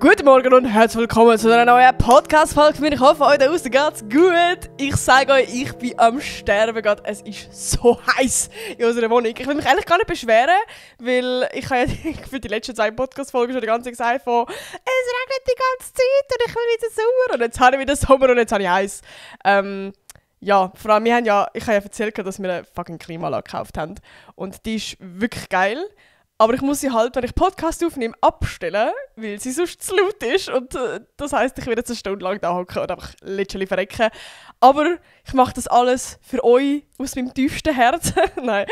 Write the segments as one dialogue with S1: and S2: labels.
S1: Guten Morgen und herzlich willkommen zu einer neuen Podcast-Folge. Ich hoffe, euch da draußen geht's gut. Ich sage euch, ich bin am Sterben gerade. Es ist so heiß in unserer Wohnung. Ich will mich eigentlich gar nicht beschweren, weil ich habe ja für die letzten 2 Podcast-Folgen schon die ganze Zeit gesagt von «Es regnet die ganze Zeit und ich will wieder Sommer». Und jetzt habe ich wieder Sommer und jetzt habe ich heiß. Ja, vor allem, ich habe ja erzählt, dass wir eine fucking Klimaanlage gekauft haben. Und die ist wirklich geil. Aber ich muss sie halt, wenn ich Podcast aufnehme, abstellen, weil sie sonst zu laut ist. Und das heisst, ich werde jetzt eine Stunde lang da hocken und einfach literally verrecken. Aber ich mache das alles für euch aus meinem tiefsten Herzen. Nein.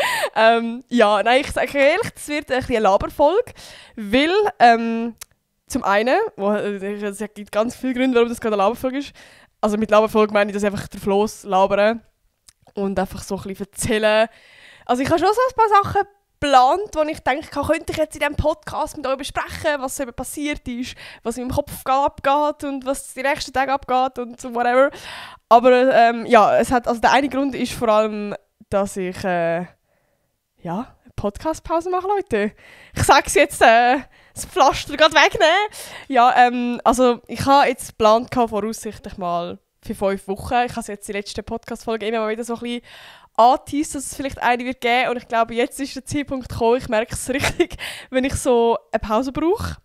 S1: Ich sage ehrlich, das wird ein bisschen eine Laberfolge. Weil, zum einen, es gibt ganz viele Gründe, warum das gerade eine Laberfolge ist. Also mit Laberfolge meine ich, dass einfach drauf labern und einfach so ein bisschen erzählen. Also ich habe schon so ein paar Sachen geplant, wo ich denke, könnte ich jetzt in diesem Podcast mit euch besprechen, was eben passiert ist, was in meinem Kopf abgeht und was die nächsten Tage abgeht und so whatever. Aber der eine Grund ist vor allem, dass ich eine Podcast-Pause mache, Leute. Ich sage es jetzt, das Pflaster gerade wegnehmen. Ich habe jetzt geplant, voraussichtlich mal für 5 Wochen. Ich habe jetzt die letzte Podcast-Folge immer mal wieder so ein bisschen angeteased, dass es vielleicht eine wird geben. Und ich glaube, jetzt ist der Zeitpunkt gekommen, ich merke es richtig, wenn ich so eine Pause brauche.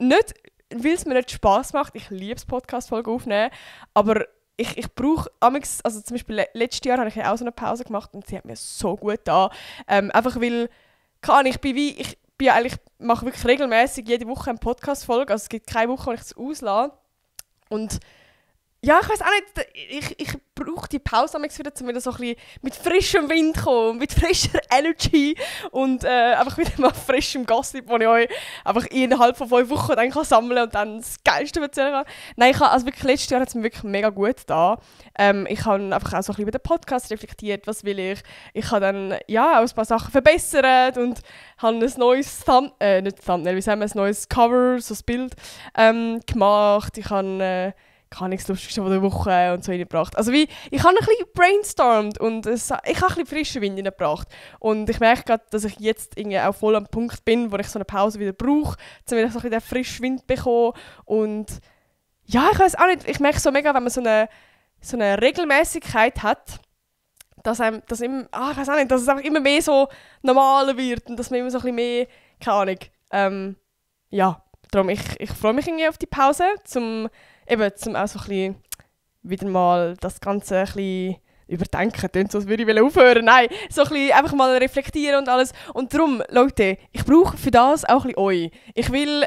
S1: Nicht, weil es mir nicht Spass macht, ich liebe es, Podcast-Folgen aufnehmen, aber ich brauche, also zum Beispiel letztes Jahr habe ich auch so eine Pause gemacht und sie hat mir so gut getan. Einfach weil, ich mache wirklich regelmäßig jede Woche eine Podcast-Folge, also es gibt keine Woche, wo ich es auslasse. Und ja, ich weiss auch nicht, ich brauche die Pause wieder, um wieder so ein bisschen mit frischem Wind zu kommen, mit frischer Energy und einfach wieder mal frischem Gossip, den ich euch einfach innerhalb von 5 Wochen dann sammeln und dann das Geilste erzählen kann. Nein, wirklich letztes Jahr hat es mir wirklich mega gut getan. Ich habe einfach auch so ein bisschen über den Podcast reflektiert, was will ich. Ich habe dann auch ein paar Sachen verbessert und habe ein neues ein neues Cover, so ein Bild gemacht. Ich habe das Lustigste von der Woche und so reingebracht. Also ich habe ein bisschen brainstormt und ich habe ein bisschen frischen Wind reingebracht. Und ich merke gerade, dass ich jetzt irgendwie auch voll am Punkt bin, wo ich so eine Pause wieder brauche, um wieder so ein bisschen den frischen Wind zu bekommen. Und ja, ich weiß auch nicht, ich merke so mega, wenn man so eine Regelmäßigkeit hat, dass es einfach immer mehr so normaler wird und dass man immer so ein bisschen mehr, keine Ahnung, darum, ich freue mich irgendwie auf die Pause, zum auch so ein bisschen wieder mal das Ganze ein bisschen überdenken. Klingt so, als würde ich aufhören. Nein, so ein bisschen einfach mal reflektieren und alles. Und darum, Leute, ich brauche für das auch ein bisschen euch. Ich will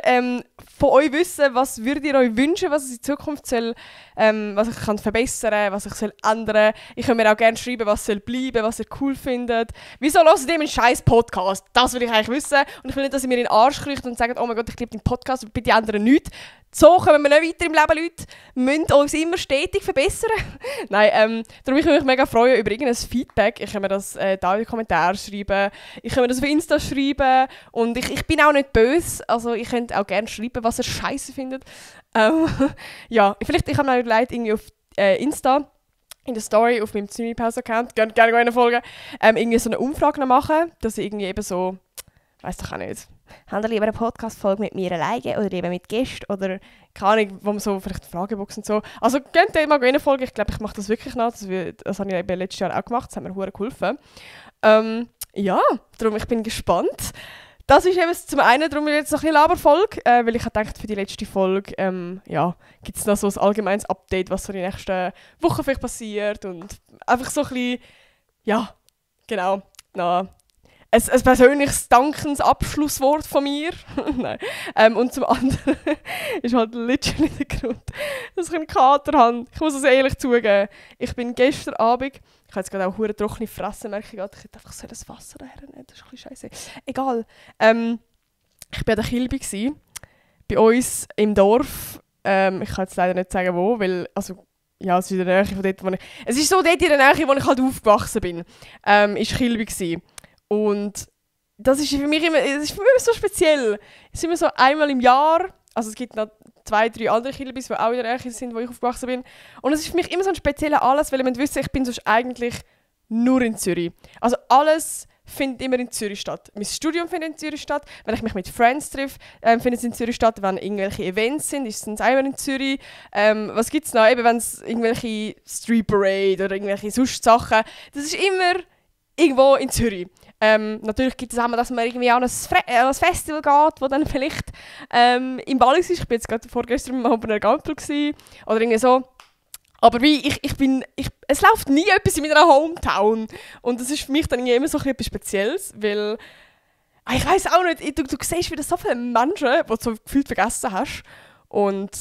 S1: von euch wissen, was würdet ihr euch wünschen, was es in Zukunft soll, was ich kann verbessern, was ich soll ändern. Ich kann mir auch gerne schreiben, was soll bleiben, was ihr cool findet. Wieso hört ihr einen scheiß Podcast? Das will ich eigentlich wissen. Und ich will nicht, dass ihr mir in den Arsch kriegt und sagt, oh mein Gott, ich liebe den Podcast und bei den anderen nichts. So kommen wir nicht weiter im Leben, Leute. Wir müssen uns immer stetig verbessern. Nein, darum würde ich mich mega freuen über irgendein Feedback. Ich kann mir das da in die Kommentare schreiben. Ich kann mir das auf Insta schreiben. Und ich bin auch nicht böse. Also ich könnt auch gerne schreiben, was ihr scheiße findet. Ich habe mir überlegt, irgendwie auf Insta, in der Story, auf meinem Zimmerpause-Account, gerne eine Folge, irgendwie so eine Umfrage noch machen, dass ich irgendwie eben so, weiss doch auch nicht, habt ihr lieber eine Podcast-Folge mit mir alleine oder eben mit Gästen oder keine Ahnung, wo man so vielleicht Fragebox und so. Also könnt ihr mal eine Folge, ich glaube, ich mache das wirklich noch, das habe ich eben letztes Jahr auch gemacht, das hat mir verdammt geholfen. Darum, ich bin gespannt. Das ist eben zum einen, darum jetzt noch ein bisschen Laberfolge, weil ich dachte, für die letzte Folge gibt es noch so ein allgemeines Update, was so die nächsten Wochen vielleicht passiert und einfach so ein bisschen, ein persönliches Dankensabschlusswort von mir. Nein. Und zum anderen ist halt literally der Grund, dass ich einen Kater habe. Ich muss es ehrlich zugeben. Ich bin gestern Abend, ich habe jetzt gerade auch eine trockene Fresse, merke ich gerade, ich hätte einfach das Wasser hernehmen, das ist ein bisschen scheiße. Egal. Ich war an der Kilby, bei uns im Dorf. Ich kann jetzt leider nicht sagen, wo, weil, es ist in der Nähe von dort, wo ich... Es ist so dort in der Nähe, wo ich halt aufgewachsen bin. Ist Kilby. Und das ist für mich immer so speziell. Es ist immer so einmal im Jahr, also es gibt noch 2, 3 andere Kilbys, die auch in der Nähe sind, wo ich aufgewachsen bin. Und es ist für mich immer so ein spezieller Anlass, weil ihr müsst wissen, ich bin sonst eigentlich nur in Zürich. Also alles findet immer in Zürich statt. Mein Studium findet in Zürich statt. Wenn ich mich mit Friends treffe, findet es in Zürich statt. Wenn irgendwelche Events sind, ist es auch immer in Zürich. Was gibt es noch? Eben, wenn es irgendwelche Street Parade oder irgendwelche sonst Sachen, das ist immer irgendwo in Zürich. Natürlich gibt es auch mal, dass man irgendwie an ein Festival geht, wo dann vielleicht im Wallis ist. Ich war jetzt gerade vorgestern im Opener Gampel oder irgendwie so. Aber wie, es läuft nie etwas in meiner Hometown. Und das ist für mich dann immer so etwas Spezielles, weil ich weiß auch nicht, du siehst wieder so viele Menschen, die du so gefühlt vergessen hast. Und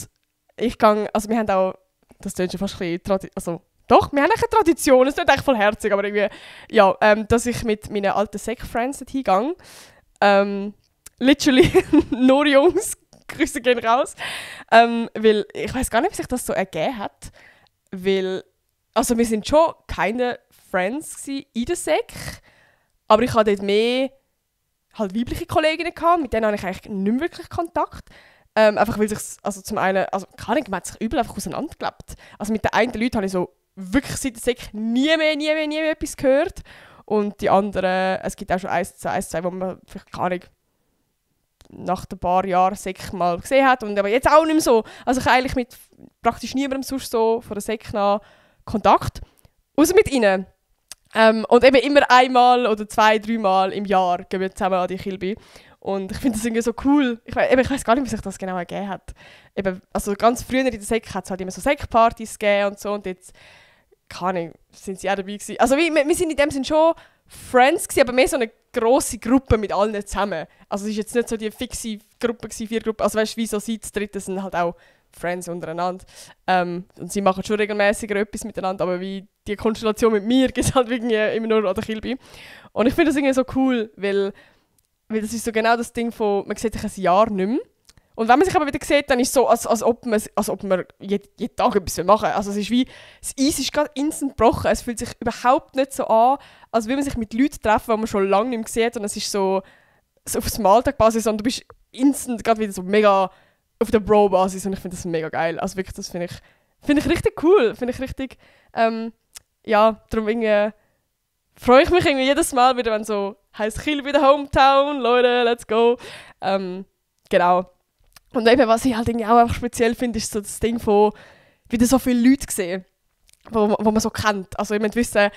S1: ich gehe, also wir haben auch, das klingt schon fast ein bisschen, also doch, wir haben eine Tradition, es ist nicht echt voll herzig, aber irgendwie, ja, dass ich mit meinen alten Sek-Friends dorthin gehe. Literally nur Jungs, Grüße gehen raus. Weil ich weiß gar nicht, wie sich das so ergeben hat. Weil, also wir sind schon keine Friends in der Sek, aber ich hatte dort mehr halt weibliche Kolleginnen gehabt, mit denen habe ich eigentlich nicht mehr wirklich Kontakt. Einfach weil sich, also zum einen, also keine Ahnung, man hat sich übel einfach auseinandergelebt. Also mit den einen Leuten habe ich so wirklich seit der Sek nie mehr etwas gehört. Und die anderen, es gibt auch schon eins, zwei, wo man vielleicht keine Ahnung, nach ein paar Jahren Sek mal gesehen hat. Und aber jetzt auch nicht mehr so. Also ich habe eigentlich mit praktisch niemandem sonst so von der Sek nach Kontakt. Außer mit ihnen. Und eben immer einmal oder 2, 3 Mal im Jahr gehen wir zusammen an die Kilby. Und ich finde das irgendwie so cool. Ich weiß gar nicht, wie sich das genau ergeben hat. Eben, also ganz früher in der Sek hat es halt immer so Sek-Partys gegeben und so. Und jetzt, keine Ahnung, sind sie auch dabei gewesen. Also wir sind in dem Sinne schon Friends gewesen, aber mehr so eine grosse Gruppe mit allen zusammen. Also es war jetzt nicht so die fixe Gruppe gewesen, 4 Gruppen. Also weißt du, wie so seit das Dritte sind halt auch Friends untereinander. Und sie machen schon regelmäßiger etwas miteinander, aber wie die Konstellation mit mir gibt es halt irgendwie immer nur an der Kilby. Und ich finde das irgendwie so cool, weil das ist so genau das Ding von, man sieht sich ein Jahr nicht mehr. Und wenn man sich aber wieder sieht, dann ist es so, als ob man jeden Tag etwas machen will. Also es ist wie, das Eis ist gerade instant gebrochen. Es fühlt sich überhaupt nicht so an, als würde man sich mit Leuten treffen, die man schon lange nicht mehr sieht. Und es ist so auf Smalltalk-Basis und du bist instant gerade wieder so mega auf der Bro-Basis. Und ich finde das mega geil. Also wirklich, das finde ich richtig cool. Finde ich richtig, ja, darum irgendwie freue ich mich irgendwie jedes Mal wieder, wenn so heisst Kilby der Hometown, Leute, let's go. Genau. Und eben, was ich halt irgendwie auch einfach speziell finde, ist so das Ding von wieder so viele Leute sehen, wo man so kennt. Also ich möchte wissen,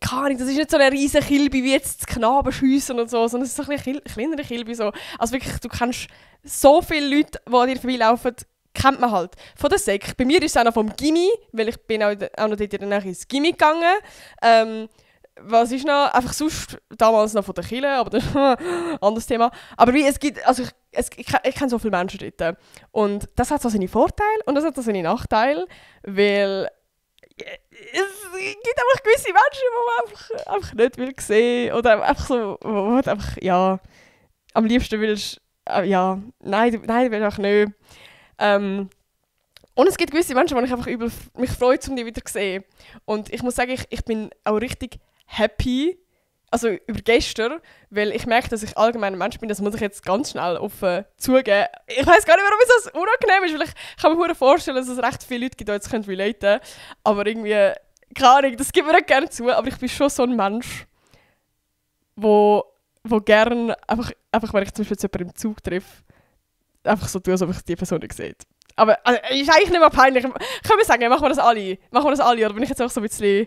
S1: keine Ahnung, das ist nicht so eine riesige Kilby wie jetzt das Knabenschiessen und so, sondern es ist so ein kleinere Kilby. So. Also wirklich, du kennst so viele Leute, die an dir vorbeilaufen, kennt man halt. Von der Sek. Bei mir ist es auch noch vom Gimmi, weil ich bin auch noch dort in der Nähe ins Gimmi gegangen. Was ist noch? Einfach sonst damals noch von der Kirche, aber das ist ein anderes Thema. Aber wie, es gibt, also ich kenne so viele Menschen dort. Und das hat so seine Vorteile und das hat so seine Nachteile, weil es gibt einfach gewisse Menschen, die man einfach nicht will sehen oder einfach so, wo du einfach, ja, am liebsten willst, ja, nein, du willst einfach nicht. Und es gibt gewisse Menschen, die ich einfach mich freue, um die wieder zu sehen. Und ich muss sagen, ich bin auch richtig happy, also über gestern, weil ich merke, dass ich allgemein ein Mensch bin, das muss ich jetzt ganz schnell offen zugeben. Ich weiß gar nicht, warum es so unangenehm ist, weil ich kann mir vorstellen, dass es recht viele Leute gibt, die jetzt relaten können. Aber irgendwie, keine Ahnung, das gibt mir nicht gerne zu, aber ich bin schon so ein Mensch, wo gerne, einfach wenn ich zum Beispiel jetzt jemanden im Zug treffe, einfach so tue, als ob ich die Person nicht sehe. Aber also, ist eigentlich nicht mehr peinlich. Können wir sagen, machen wir das alle? Oder bin ich jetzt auch so ein bisschen...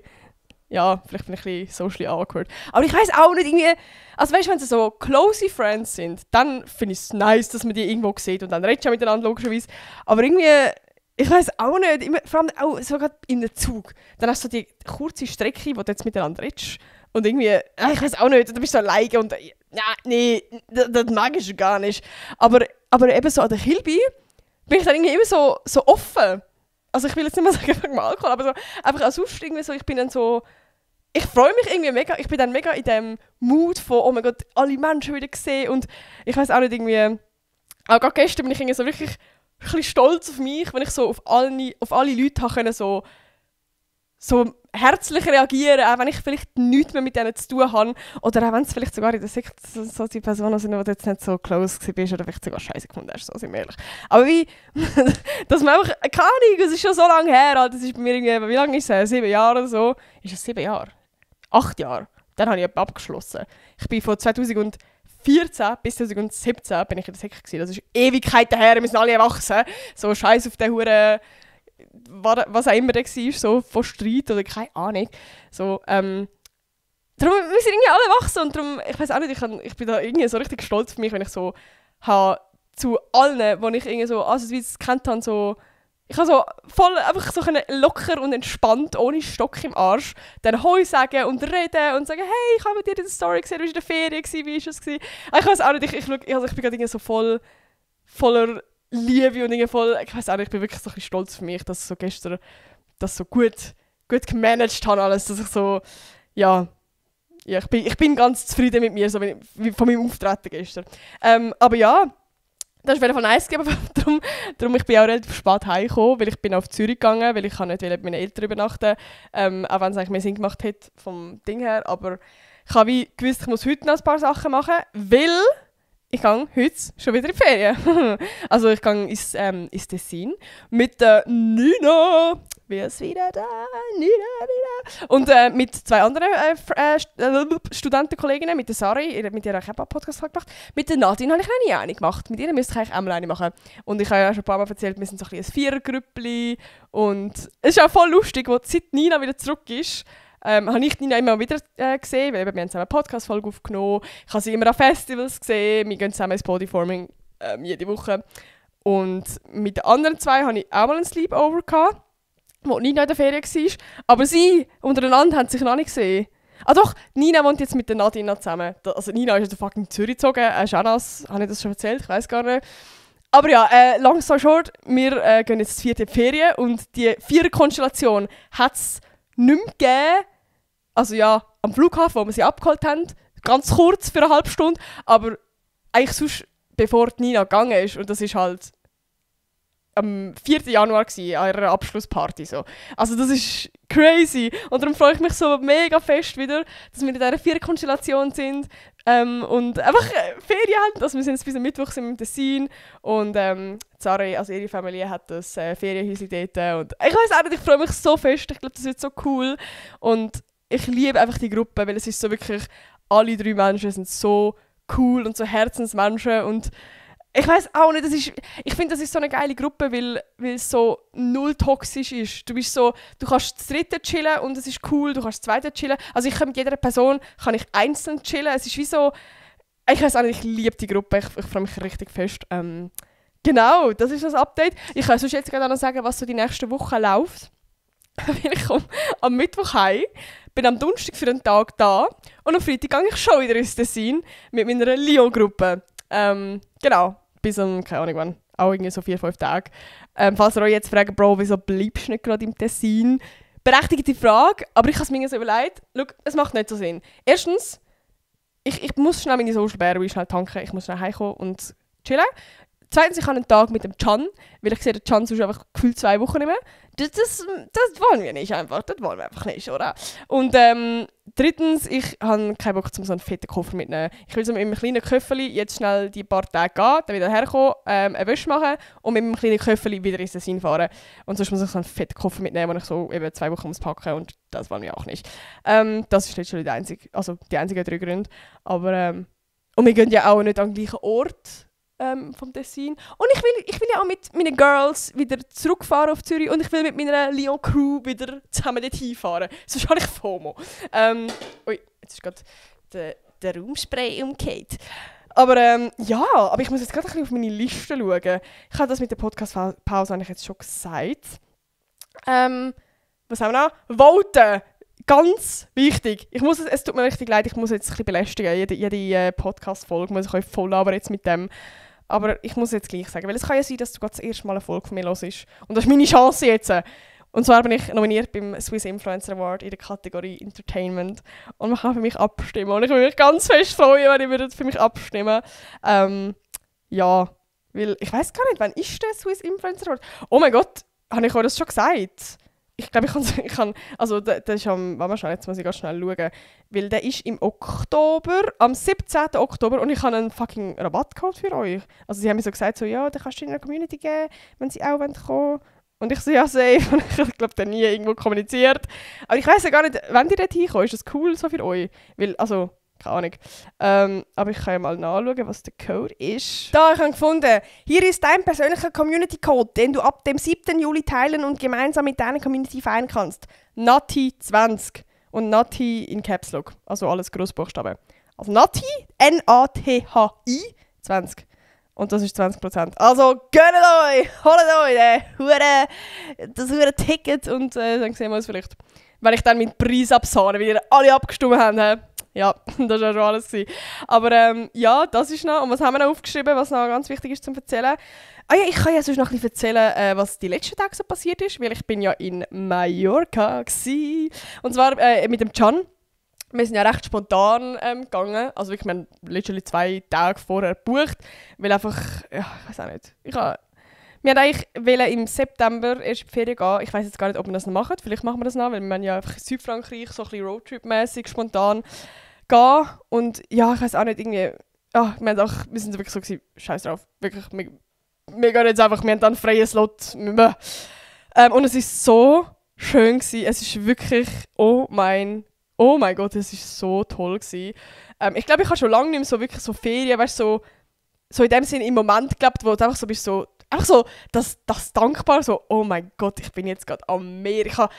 S1: Ja, vielleicht bin ich ein bisschen socially awkward. Aber ich weiss auch nicht irgendwie... Also weißt du, wenn sie so close Friends sind, dann finde ich es nice, dass man die irgendwo sieht und dann redet ja miteinander, logischerweise. Aber irgendwie... Ich weiss auch nicht, immer, vor allem auch so gerade in einem Zug. Dann hast du so die kurze Strecke, wo du jetzt miteinander redest. Und irgendwie... Ich weiss auch nicht, du bist so alleine und... Ja, nee, das mag ich gar nicht. Aber eben so an der Kilby bin ich dann irgendwie immer so offen. Also ich will jetzt nicht mehr sagen wegen Alkohol, aber so einfach auch sonst irgendwie so, ich bin dann so... Ich freue mich irgendwie mega, ich bin dann mega in dem Mood von, oh mein Gott, alle Menschen wieder gesehen und ich weiß auch nicht irgendwie... Auch gerade gestern bin ich irgendwie so wirklich ein bisschen stolz auf mich, wenn ich so auf alle Leute können so herzlich reagieren, auch wenn ich vielleicht nichts mehr mit denen zu tun habe. Oder auch wenn es vielleicht sogar in der Sicht so die Personen sind, die du jetzt nicht so close warst oder vielleicht sogar scheiße gefunden hast, so sind wir ehrlich. Aber wie, dass man einfach, keine Ahnung, es ist schon so lange her, das ist bei mir irgendwie, wie lange ist es? 7 Jahre oder so? Ist es 7 Jahre? 8 Jahre? Dann habe ich abgeschlossen. Ich bin von 2014 bis 2017 bin ich in der Sek gewesen. Das ist Ewigkeiten her, wir müssen alle erwachsen. So Scheiß auf den Huren, was auch immer der war, so von Streit oder keine Ahnung. So, darum, wir sind irgendwie alle erwachsen und darum, ich weiß auch nicht, ich bin da irgendwie so richtig stolz auf mich, wenn ich so zu allen, die ich irgendwie so ansatzweise kennt habe, so ich habe so voll einfach so locker und entspannt, ohne Stock im Arsch, dann Hoi sagen und reden und sagen, hey, ich habe mit dir diese Story gesehen, du warst in der Ferien, wie war das? Ich weiß auch nicht, ich bin gerade so voller Liebe und irgendwie voll, ich weiß auch nicht, ich bin wirklich so ein bisschen stolz auf mich, dass ich so gestern das so gut gemanagt habe alles, dass ich so, ja, ich bin ganz zufrieden mit mir, so von meinem Auftreten gestern. Aber ja, das war nice, aber darum ich bin auch relativ spät heimgekommen, weil ich bin auf Zürich gegangen, weil ich nicht mit meinen Eltern übernachten, auch wenn es eigentlich mehr Sinn gemacht hat vom Ding her, aber ich habe wie gewusst, ich muss heute noch ein paar Sachen machen, weil ich gehe heute schon wieder in die Ferien. Also ich gehe ins Tessin mit der Nina. Wer ist wieder da? Nina. Und mit zwei anderen Studentenkolleginnen, mit der Sari, mit der ich auch einen Podcast gemacht. Mit der Nadine habe ich noch nie eine gemacht. Mit ihr müsste ich eigentlich auch mal eine machen. Und ich habe ja schon ein paar Mal erzählt, wir sind so ein Vierergrüppli. Und es ist auch voll lustig, wo seit Nina wieder zurück ist, habe ich Nina immer wieder gesehen, weil wir haben zusammen eine Podcast-Folge aufgenommen. Ich habe sie immer an Festivals gesehen. Wir gehen zusammen ins Bodyforming jede Woche. Und mit den anderen zwei hatte ich auch mal einen Sleepover gehabt, wo Nina in der Ferien war. Aber sie untereinander haben sich noch nicht gesehen. Ah doch, Nina wohnt jetzt mit der Nadine zusammen. Also Nina ist aus der fucking Zürich gezogen. Shanas, habe ich das schon erzählt? Ich weiß gar nicht. Aber ja, long story short, wir gehen jetzt 4. Ferien und die 4er-Konstellation hat es nicht mehr gegeben. Also ja, am Flughafen, wo wir sie abgeholt haben, ganz kurz für eine halbe Stunde, aber eigentlich sonst, bevor die Nina gegangen ist, und das ist halt am 4. Januar gewesen, an ihrer Abschlussparty. So. Also das ist crazy und darum freue ich mich so mega fest wieder, dass wir in dieser 4er-Konstellation sind und einfach Ferien haben. Also wir sind jetzt bis am Mittwoch im Tessin und Zari, also ihre Familie hat das Ferienhäuschen dort und ich weiß auch nicht, ich freue mich so fest, ich glaube, das wird so cool und ich liebe einfach die Gruppe, weil es ist so wirklich, alle 3 Menschen sind so cool und so Herzensmenschen und ich weiß auch nicht, ich finde, das ist so eine geile Gruppe, weil es so null toxisch ist. Du kannst das 3. chillen und es ist cool, du kannst das 2. chillen. Also ich kann mit jeder Person einzeln chillen. Es ist wie so, ich weiß auch nicht, ich liebe die Gruppe, ich freue mich richtig fest. Genau, das ist das Update. Ich kann sonst jetzt gerade noch sagen, was so die nächste Woche läuft. Ich komme am Mittwoch heim, bin am Donnerstag für einen Tag da und am Freitag gehe ich schon wieder ins Tessin mit meiner Lyon-Gruppe. Genau, bis keine Ahnung wann, auch irgendwie so 4-5 Tage. Falls ihr euch jetzt fragt, Bro, wieso bleibst du nicht gerade im Tessin? Berechtigte Frage, aber ich habe es mir so überlegt. Schau, es macht nicht so Sinn. Erstens, ich muss schnell meine Social Battery schnell tanken, ich muss schnell heimkommen und chillen. Zweitens, ich habe einen Tag mit dem Can, weil ich sehe den Can sonst einfach gefühlt 2 Wochen nicht mehr. Das wollen wir nicht einfach, das wollen wir einfach nicht, oder? Und drittens, ich habe keinen Bock, so einen fetten Koffer mitzunehmen. Ich will so mit einem kleinen Köfferli jetzt schnell die paar Tage gehen, dann wieder herkommen, eine Wäsche machen und mit einem kleinen Köfferli wieder ins Tessin fahren. Und sonst muss ich so einen fetten Koffer mitnehmen, wo ich so eben 2 Wochen muss packen und das wollen wir auch nicht. Das ist literally die einzigen 3 Gründe. Aber, und wir gehen ja auch nicht an den gleichen Ort. Vom Tessin. Und ich will ja auch mit meinen Girls wieder zurückfahren auf Zürich und ich will mit meiner Lyon-Crew wieder zusammen dorthin fahren. Sonst habe ich FOMO. Ui, jetzt ist gerade der Raumspray umgekehrt. Aber ja, aber ich muss jetzt gerade ein bisschen auf meine Liste schauen. Ich habe das mit der Podcast-Pause eigentlich jetzt schon gesagt. Was haben wir noch? Voten! Ganz wichtig. Es tut mir richtig leid, ich muss jetzt ein bisschen belästigen. Jede Podcast-Folge muss ich euch voll labern jetzt mit dem. Aber ich muss jetzt gleich sagen, weil es kann ja sein, dass du gerade das erste Mal eine Folge von mir hörst. Und das ist meine Chance jetzt. Und zwar bin ich nominiert beim Swiss Influencer Award in der Kategorie Entertainment. Und man kann für mich abstimmen. Und ich würde mich ganz fest freuen, wenn ihr für mich abstimmen würdet. Ja, weil ich weiß gar nicht, wann ist der Swiss Influencer Award? Oh mein Gott, habe ich euch das schon gesagt? Ich glaube, ich kann also der ist warte mal schnell, jetzt muss ich ganz schnell schauen, weil der ist im Oktober, am 17. Oktober und ich habe einen fucking Rabattcode für euch. Also sie haben mir so gesagt, so, ja, den kannst du in der Community geben, wenn sie auch kommen wollen. Und ich so, ja, safe. Und ich glaube, der nie irgendwo kommuniziert. Aber ich weiss ja gar nicht, wenn die dort hinkommen, ist das cool so für euch? Weil, also, keine Ahnung. Aber ich kann ja mal nachschauen, was der Code ist. Da, ich habe gefunden. Hier ist dein persönlicher Community-Code, den du ab dem 7. Juli teilen und gemeinsam mit deiner Community feiern kannst. NATI20. Und NATI in Caps Lock. Also alles Grossbuchstaben. Also NATI, N-A-T-H-I, 20. Und das ist 20%. Also gönnt euch, holt euch das hure Ticket und dann sehen wir uns vielleicht. Wenn ich dann meinen Preis absahne, weil ihr alle abgestimmt habt. Ja, das war ja schon alles gewesen. Aber ja, das ist noch. Und was haben wir noch aufgeschrieben, was noch ganz wichtig ist zum Erzählen? Ah ja, ich kann ja sonst noch ein bisschen erzählen, was die letzten Tage so passiert ist, weil ich bin ja in Mallorca gsi. Und zwar mit dem Can. Wir sind ja recht spontan gegangen. Also wirklich, wir haben literally 2 Tage vorher gebucht, weil einfach, ja, ich weiß auch nicht. Wir wollten eigentlich im September erst in die Ferien gehen. Ich weiß jetzt gar nicht, ob wir das noch machen. Vielleicht machen wir das noch, weil wir ja einfach in Südfrankreich so ein bisschen Roadtrip-mäßig spontan gehen. Und ja, ich weiß auch nicht, irgendwie, ja, wir sind wirklich so gewesen, scheiß drauf. Wirklich, wir gehen jetzt einfach, wir haben dann einen freien Slot. Und es war so schön gewesen. Es ist wirklich, oh mein Gott, es war so toll gewesen. Ich glaube, ich habe schon lange nicht mehr so wirklich so Ferien, weißt so in dem Sinne im Moment gelebt, wo du einfach so bist, so einfach so das dankbar, so oh mein Gott, ich bin jetzt gerade am Meer. Ich habe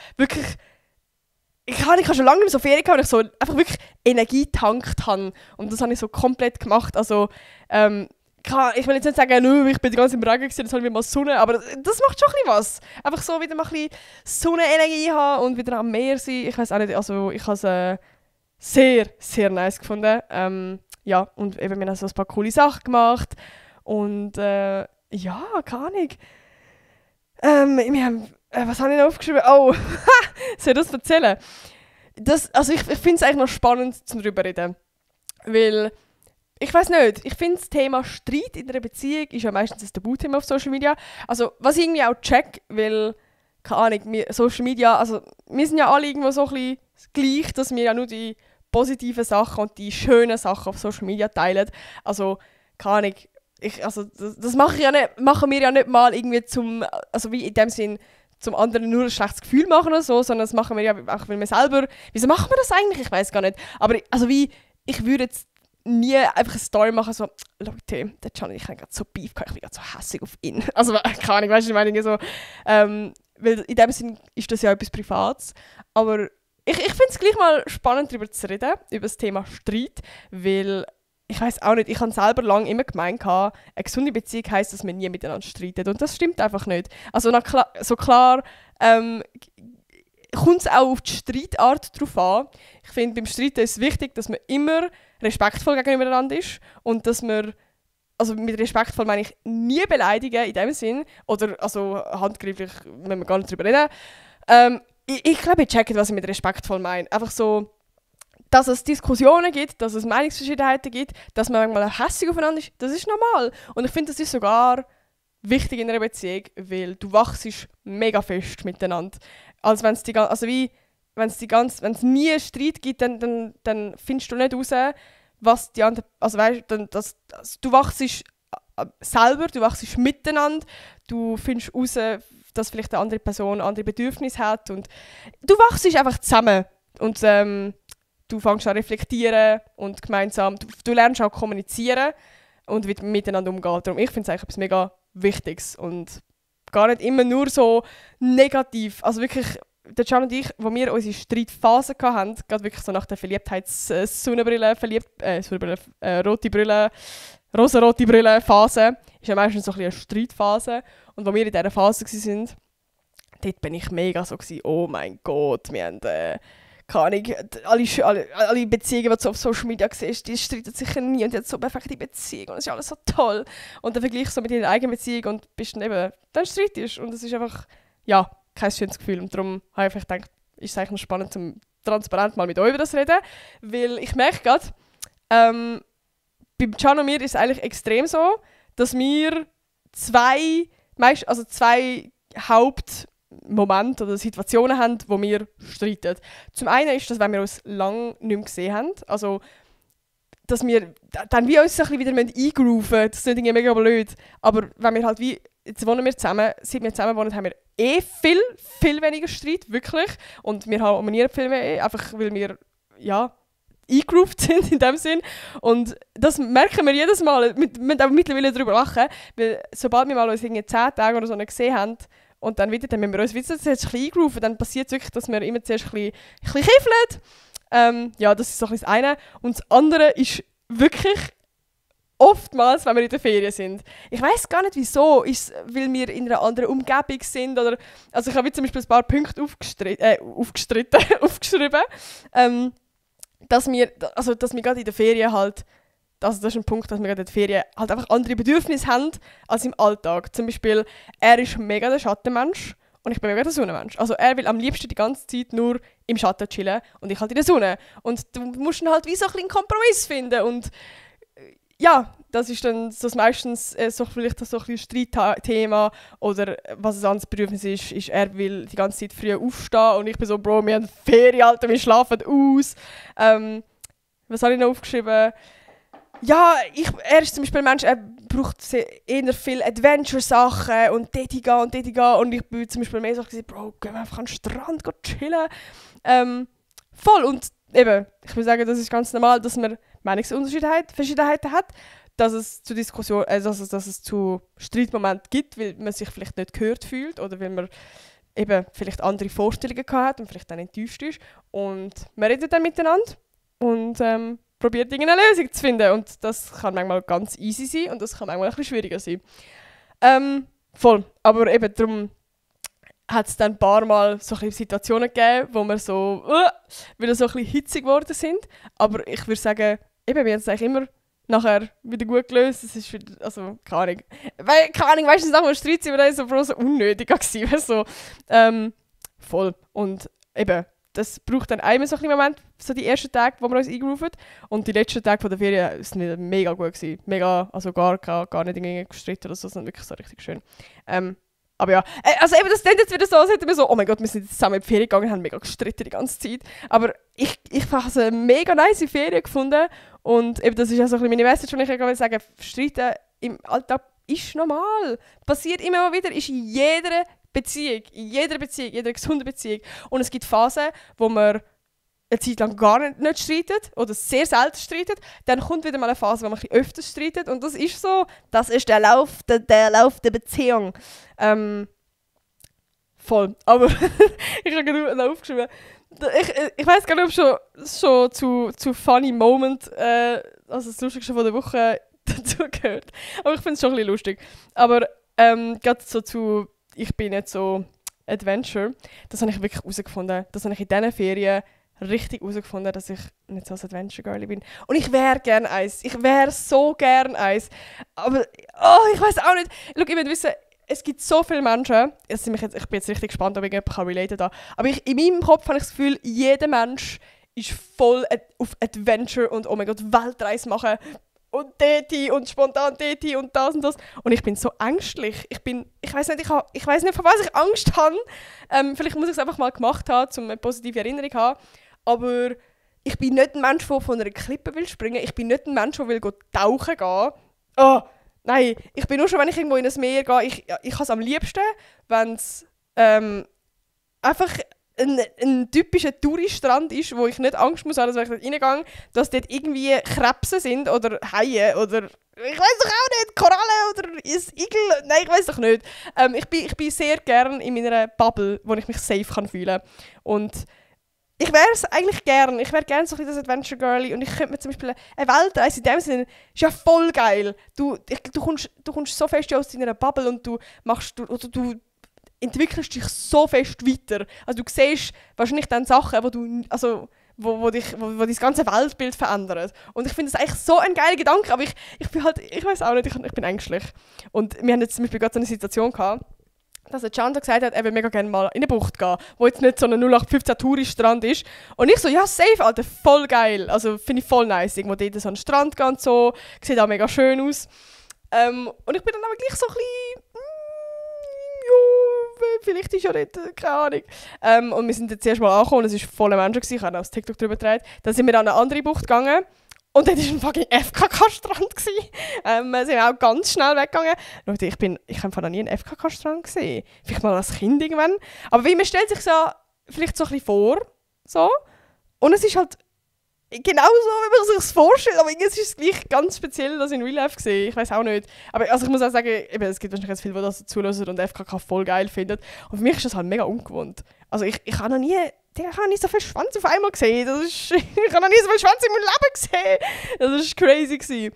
S1: schon lange nicht mehr so Ferien gehabt, wo ich so einfach wirklich Energie getankt habe. Und das habe ich so komplett gemacht. Also ich will jetzt nicht sagen, ich bin die ganze Zeit im Regen gewesen, jetzt habe ich mal Sonne, aber das macht schon ein bisschen was. Einfach so wieder mal ein bisschen Sonnenenergie haben und wieder am Meer sein. Ich weiß auch nicht, also ich habe es sehr, sehr nice gefunden. Ja, und eben, wir haben so ein paar coole Sachen gemacht. Und ja, keine Ahnung. Wir haben, was habe ich noch aufgeschrieben? Oh, soll ich das erzählen? Also ich finde es eigentlich noch spannend, darüber zu reden. Weil ich weiß nicht, ich finde das Thema Streit in einer Beziehung ist ja meistens ein Tabuthema auf Social Media. Also was ich irgendwie auch check, weil, keine Ahnung, Social Media, also wir sind ja alle irgendwo so ein bisschen gleich, dass wir ja nur die positiven Sachen und die schönen Sachen auf Social Media teilen. Also, keine Ahnung, das machen wir ja nicht mal irgendwie also wie in dem Sinn, zum anderen nur ein schlechtes Gefühl machen oder so, sondern das machen wir ja auch, weil wir selber, wieso machen wir das eigentlich? Ich weiß gar nicht. Aber also ich würde jetzt nie einfach eine Story machen, so, Leute, der Can, ich habe gerade so Beef gehabt, ich bin gerade so hässlich auf ihn. Also, keine Ahnung, weißt du, ich meine so, weil in dem Sinn ist das ja etwas Privates, aber ich finde es gleich mal spannend, darüber zu reden, über das Thema Streit, weil ich weiß auch nicht, ich habe selber lange immer gemeint, eine gesunde Beziehung heisst, dass man nie miteinander streitet und das stimmt einfach nicht. Also so klar kommt es auch auf die Streitart drauf an. Ich finde, beim Streiten ist es wichtig, dass man immer respektvoll gegenübereinander ist und dass man, also mit respektvoll meine ich nie beleidigen in dem Sinn, oder also handgreiflich, wenn wir gar nicht drüber reden. Ich glaube, ich checke, was ich mit respektvoll meine. Einfach so, dass es Diskussionen gibt, dass es Meinungsverschiedenheiten gibt, dass man manchmal hässlich aufeinander ist, das ist normal. Und ich finde, das ist sogar wichtig in einer Beziehung, weil du wachst mega fest miteinander. Als wenn es nie einen Streit gibt, dann findest du nicht raus, was die andere, also weißt, du wachst selber, du wachst miteinander, du findest raus, dass vielleicht eine andere Person andere Bedürfnisse hat und du wachst einfach zusammen und du fängst an zu reflektieren und gemeinsam, du lernst auch kommunizieren und miteinander umgehen. Darum, ich finde es eigentlich etwas mega Wichtiges und gar nicht immer nur so negativ. Also wirklich, der Can und ich, wo wir unsere Streitphase hatten, gerade wirklich so nach der Verliebtheits-Sonnenbrille, rosa-rote Brille-Phase, ist ja meistens so ein bisschen eine Streitphase. Und wo wir in dieser Phase waren, dort bin ich mega so gewesen, oh mein Gott, wir haben keine Ahnung, alle Beziehungen, die du auf Social Media siehst, die streiten sicher nie und die haben so eine perfekte Beziehung und es ist alles so toll. Und dann vergleichst du so mit deiner eigenen Beziehung und bist dann streitest und es ist einfach, ja, kein schönes Gefühl. Und darum habe ich einfach gedacht, ist es eigentlich noch spannend, zum transparent mal mit euch über das reden, weil ich merke gerade, beim Can und mir ist es eigentlich extrem so, dass wir zwei Hauptmomente oder Situationen haben, wo wir streiten. Zum einen ist das, wenn wir uns lange nicht mehr gesehen haben. Also, dass wir dann wie uns ein bisschen wieder eingrooven müssen. Das ist nicht irgendwie mega blöd. Aber wenn wir halt wie jetzt wohnen wir zusammen, seit wir zusammen wohnen, haben wir viel weniger Streit, wirklich. Und wir harmonieren viel mehr, einfach weil wir, ja, eingegroovt sind in dem Sinn. Und das merken wir jedes Mal. Wir müssen auch mittlerweile darüber lachen, weil sobald wir mal uns 10 Tage oder so nicht gesehen haben und dann wieder, dann müssen wir uns wieder ein bisschen eingrooven, dann passiert es wirklich, dass wir immer zuerst ein bisschen kiffeln. Ja, das ist so ein bisschen das eine. Und das andere ist wirklich oftmals, wenn wir in der Ferien sind. Ich weiss gar nicht wieso. Ist es, weil wir in einer anderen Umgebung sind? Oder, also ich habe zum Beispiel ein paar Punkte aufgeschrieben. Dass wir gerade in der Ferien halt, also das ist ein Punkt, dass wir gerade in der Ferien halt einfach andere Bedürfnisse haben als im Alltag. Zum Beispiel, er ist mega der Schattenmensch und ich bin mega der Sonnenmensch. Also er will am liebsten die ganze Zeit nur im Schatten chillen und ich halt in der Sonne. Und du musst dann halt wie so ein bisschen einen Kompromiss finden und ja, das ist dann so meistens vielleicht so ein bisschen Streitthema oder was ein anderes Bedürfnis ist, er will die ganze Zeit früh aufstehen und ich bin so, Bro, wir haben Ferien, Alter, wir schlafen aus. Was habe ich noch aufgeschrieben? Ja, er ist zum Beispiel ein Mensch, er braucht eher viel Adventure-Sachen und dort gehen und ich bin zum Beispiel mehr so gesagt, Bro, gehen wir einfach an den Strand chillen. Voll, und eben, ich würde sagen, das ist ganz normal, dass man Meinungsverschiedenheiten hat, dass es zu Diskussion, dass es zu Streitmomenten gibt, weil man sich vielleicht nicht gehört fühlt oder weil man eben vielleicht andere Vorstellungen hat und vielleicht dann enttäuscht ist. Und man redet dann miteinander und probiert irgendeine Lösung zu finden. Und das kann manchmal ganz easy sein und das kann manchmal ein bisschen schwieriger sein. Voll, aber eben darum hat es dann ein paar Mal so ein Situationen gegeben, wo wir so wieder so ein bisschen hitzig geworden sind. Aber ich würde sagen, eben, wir haben es eigentlich immer nachher wieder gut gelöst. Es ist wieder, also, keine Ahnung. Weißt du, nach dem Streit sind wir dann so unnötig gewesen. So, voll. Und eben, das braucht dann einmal so ein Moment, so die ersten Tage, wo wir uns eingerufen. Und die letzten Tage von der Ferien waren wieder mega gut gewesen. Mega, also gar nicht irgendwie gestritten oder so, sondern wirklich so richtig schön. Aber ja, also eben, das klingt jetzt wieder so, als hätten wir so, oh mein Gott, wir sind jetzt zusammen in die Ferien gegangen und haben mega gestritten die ganze Zeit. Aber ich habe es eine mega nice Ferien gefunden. Und eben, das ist ja so ein bisschen meine Message, die ich sagen will, Streiten im Alltag ist normal. Passiert immer mal wieder, ist in jeder Beziehung, jeder gesunden Beziehung. Und es gibt Phasen, wo man eine Zeit lang gar nicht streitet oder sehr selten streitet. Dann kommt wieder mal eine Phase, wo man ein bisschen öfter streitet. Und das ist so, das ist der Lauf der Beziehung. Voll. Aber ich habe gerade noch aufgeschrieben. Ich weiß gar nicht, ob schon zu Funny Moment, also das Lustigste von der Woche dazu gehört. Aber ich finde es schon ein bisschen lustig. Aber gerade so zu, ich bin nicht so Adventure, das habe ich wirklich herausgefunden. Das habe ich in diesen Ferien richtig herausgefunden, dass ich nicht so ein Adventure-Girlie bin. Und ich wäre gerne eins. Ich wäre so gerne eins. Aber ich weiß auch nicht. Schau, ich will wissen, es gibt so viele Menschen, ich bin jetzt richtig gespannt, ob ich jemanden relaten kann, aber in meinem Kopf habe ich das Gefühl, jeder Mensch ist voll auf Adventure und oh mein Gott, Weltreise machen und dort und spontan dort und das und das. Und ich bin so ängstlich. Ich weiß nicht, von was ich Angst habe. Vielleicht muss ich es einfach mal gemacht haben, um eine positive Erinnerung zu haben. Aber ich bin nicht ein Mensch, der von einer Klippe will springen. Ich bin nicht ein Mensch, der will tauchen gehen. Oh, nein, ich bin nur schon, wenn ich irgendwo in ein Meer gehe, ich habe es am liebsten, wenn es einfach ein typischer Touristrand ist, wo ich nicht Angst muss haben, dass wenn ich dort reingehe, dass dort irgendwie Krebse sind oder Haie oder ich weiß doch auch nicht, Koralle oder ein Igel, nein, ich weiß doch nicht. Ich bin sehr gern in meiner Bubble, wo ich mich safe fühlen kann. Und ich wäre es eigentlich gern. Ich wäre gerne so ein bisschen das Adventure Girlie und ich könnte mir zum Beispiel eine Weltreise in dem Sinne, ist ja voll geil. Du kommst so fest aus deiner Bubble und du entwickelst dich so fest weiter. Also du siehst wahrscheinlich dann Sachen, wo dein ganze Weltbild verändern. Und ich finde das eigentlich so ein geiler Gedanke, aber ich bin halt, ich weiß auch nicht, ich bin ängstlich. Und wir haben jetzt zum Beispiel gerade so eine Situation gehabt, dass der Chandler gesagt hat, er will mega gerne mal in eine Bucht gehen, wo jetzt nicht so ein 0815 Touristrand ist. Und ich so, ja, safe, Alter, voll geil. Also finde ich voll nice. Irgendwo dort so an den Strand gehen und so. Sieht auch mega schön aus. Und ich bin dann aber gleich so ein bisschen, vielleicht ist ja nicht, keine Ahnung. Und wir sind jetzt erst mal angekommen und es war voller Menschen, ich habe auch das TikTok darüber gedreht. Dann sind wir an eine andere Bucht gegangen Und dort war ein fucking FKK-Strand. Sind wir auch ganz schnell weggegangen. Leute, ich habe noch nie einen FKK-Strand gesehen. Vielleicht mal als Kind irgendwann. Aber wie man stellt sich so vielleicht so ein bisschen vor. So. Und es ist halt genau so, wie man sich das vorstellt. Aber irgendwie ist es gleich ganz speziell, das in Real Life gesehen. Ich weiß auch nicht. Aber also ich muss auch sagen, eben, es gibt wahrscheinlich jetzt viele, die das zuhören und FKK voll geil finden. Und für mich ist das halt mega ungewohnt. Also ich habe noch nie... Ich habe nicht so viel Schwanz auf einmal gesehen. Ich habe noch nie so viel Schwanz in meinem Leben gesehen. Das war crazy.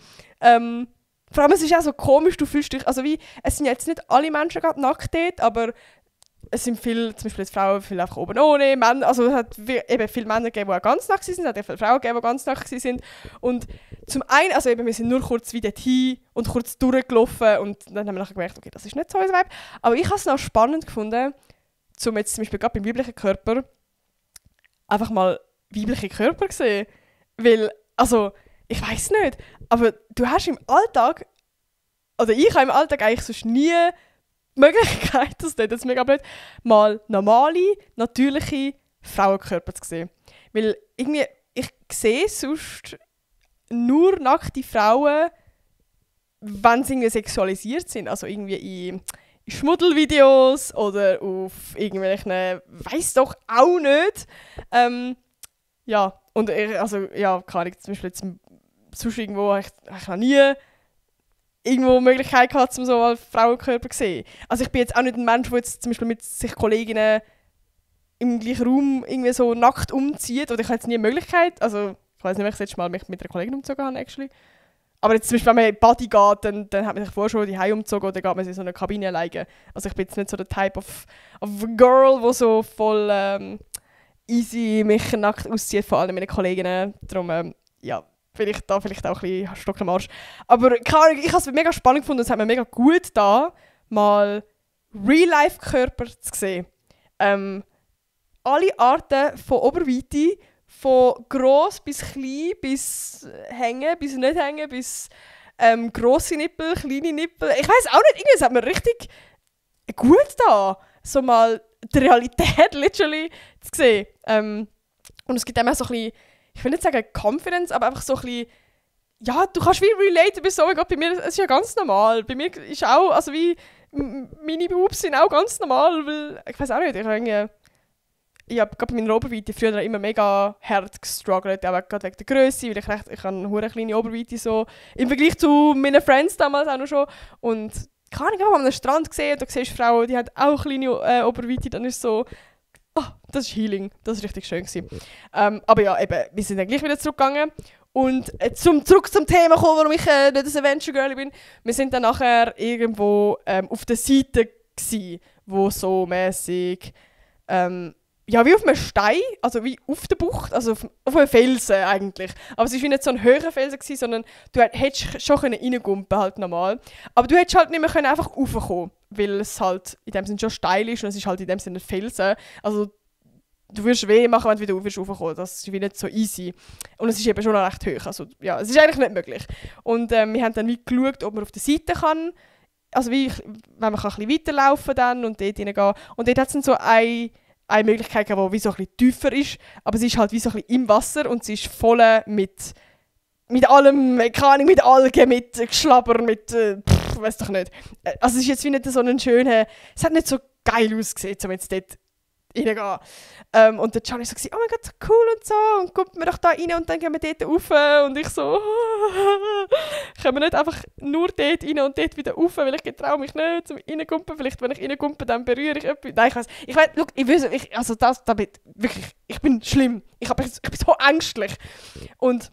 S1: Vor allem, es ist auch so komisch, du fühlst dich... Also wie, es sind jetzt nicht alle Menschen gerade nackt dort, aber es sind viele, zum Beispiel jetzt Frauen, viele einfach oben ohne. Männer, also es hat eben viele Männer gegeben, die auch ganz nackt waren, es hat auch viele Frauen gegeben, die ganz nackt waren. Und zum einen, also eben, wir sind nur kurz wieder hin und kurz durchgelaufen und dann haben wir nachher gemerkt, okay, das ist nicht so unser Vibe. Aber ich habe es noch spannend gefunden, zum jetzt zum Beispiel gerade beim weiblichen Körper einfach mal weibliche Körper gesehen. Weil, also, ich weiß nicht, aber du hast im Alltag, oder ich habe im Alltag eigentlich sonst nie die Möglichkeit, das ist jetzt mega blöd, mal normale, natürliche Frauenkörper zu sehen. Weil irgendwie, ich sehe sonst nur nackte Frauen, wenn sie irgendwie sexualisiert sind. Also irgendwie in Schmuddelvideos oder auf irgendwelchen, weiss doch auch nicht. Ja, und also, ja, kann ich zum Beispiel jetzt sonst irgendwo, ich noch nie irgendwo die Möglichkeit gehabt, um so einen Frauenkörper zu sehen. Also ich bin jetzt auch nicht ein Mensch, der jetzt zum Beispiel mit sich Kolleginnen im gleichen Raum irgendwie so nackt umzieht. Oder ich habe jetzt nie eine Möglichkeit, also ich weiß nicht, ob ich das letzte Mal mich mit einer Kollegin umgezogen habe, actually. Aber jetzt zum Beispiel, wenn man in die Party geht, dann hat man sich vorher schon die Heim umgezogen oder geht man sich in so eine Kabine alleine. Also ich bin jetzt nicht so der Type of girl, der so voll easy mich nackt auszieht, vor allem meine Kolleginnen. Darum, ja, vielleicht auch ein bisschen Stock im Arsch. Aber keine Ahnung, ich habe es mega spannend gefunden, es hat mir mega gut da mal Real-Life-Körper zu sehen. Alle Arten von Oberweite, von gross bis klein, bis hängen, bis nicht hängen, bis grosse Nippel, kleine Nippel. Ich weiß auch nicht, irgendwie, es hat mir richtig gut da, so mal die Realität literally zu sehen. Und es gibt immer so ein bisschen, ich will nicht sagen Confidence, aber einfach so ein bisschen, ja, du kannst wie relaten, bis so, oh mein Gott, bei mir, es ist ja ganz normal. Bei mir ist auch, also wie, meine Boobs sind auch ganz normal, weil, ich weiß auch nicht, ich habe gerade bei meiner Oberweite früher immer mega hart gestruggelt, auch gerade wegen der Grösse, weil ich habe eine hure kleine Oberweite so, im Vergleich zu meinen Friends damals auch noch schon. Und keine Ahnung, wenn man am Strand gesehen und da siehst du Frauen, die haben auch kleine Oberweite, dann ist so, oh, das ist Healing, das war richtig schön gewesen. Aber ja, eben, wir sind dann gleich wieder zurückgegangen. Und zurück zum Thema kommen, warum ich nicht ein Adventure Girl bin. Wir sind dann nachher irgendwo auf der Seite gsi, wo so mäßig ja, wie auf einem Stein, also wie auf der Bucht, also auf einem Felsen eigentlich. Aber es war nicht so ein höherer Felsen gewesen, sondern du hättest schon reingumpen halt normal. Aber du hättest halt nicht mehr einfach raufkommen, weil es halt in dem Sinne schon steil ist und es ist halt in dem Sinne ein Felsen. Also du wirst weh machen, wenn du wieder raufkommst. Das ist wie nicht so easy. Und es ist eben schon noch recht hoch. Also ja, es ist eigentlich nicht möglich. Und wir haben dann wie geschaut, ob man auf der Seite kann. Also wie, wenn man ein bisschen weiterlaufen kann und dort reingehen. Und dort hat es dann so eine Möglichkeit, die wie so ein bisschen tiefer ist, aber sie ist halt wie so ein bisschen im Wasser und sie ist voll mit allem, keine Ahnung, mit Algen, mit Geschlabber, mit, weiß doch nicht. Also es ist jetzt wie nicht so ein schöner, es hat nicht so geil ausgesehen, um jetzt dort reingehen. Und der Gianni so gesagt, oh mein Gott, so cool und so, und kommt mir doch da rein und dann gehen wir dort rauf. Und ich so, können wir nicht einfach nur dort rein und dort wieder rauf, weil ich getraue mich nicht zum Reingumpen. Vielleicht, wenn ich reingumpe, dann berühre ich etwas. Nein, ich weiß, look, also das wirklich, ich bin schlimm. Ich bin so ängstlich. Und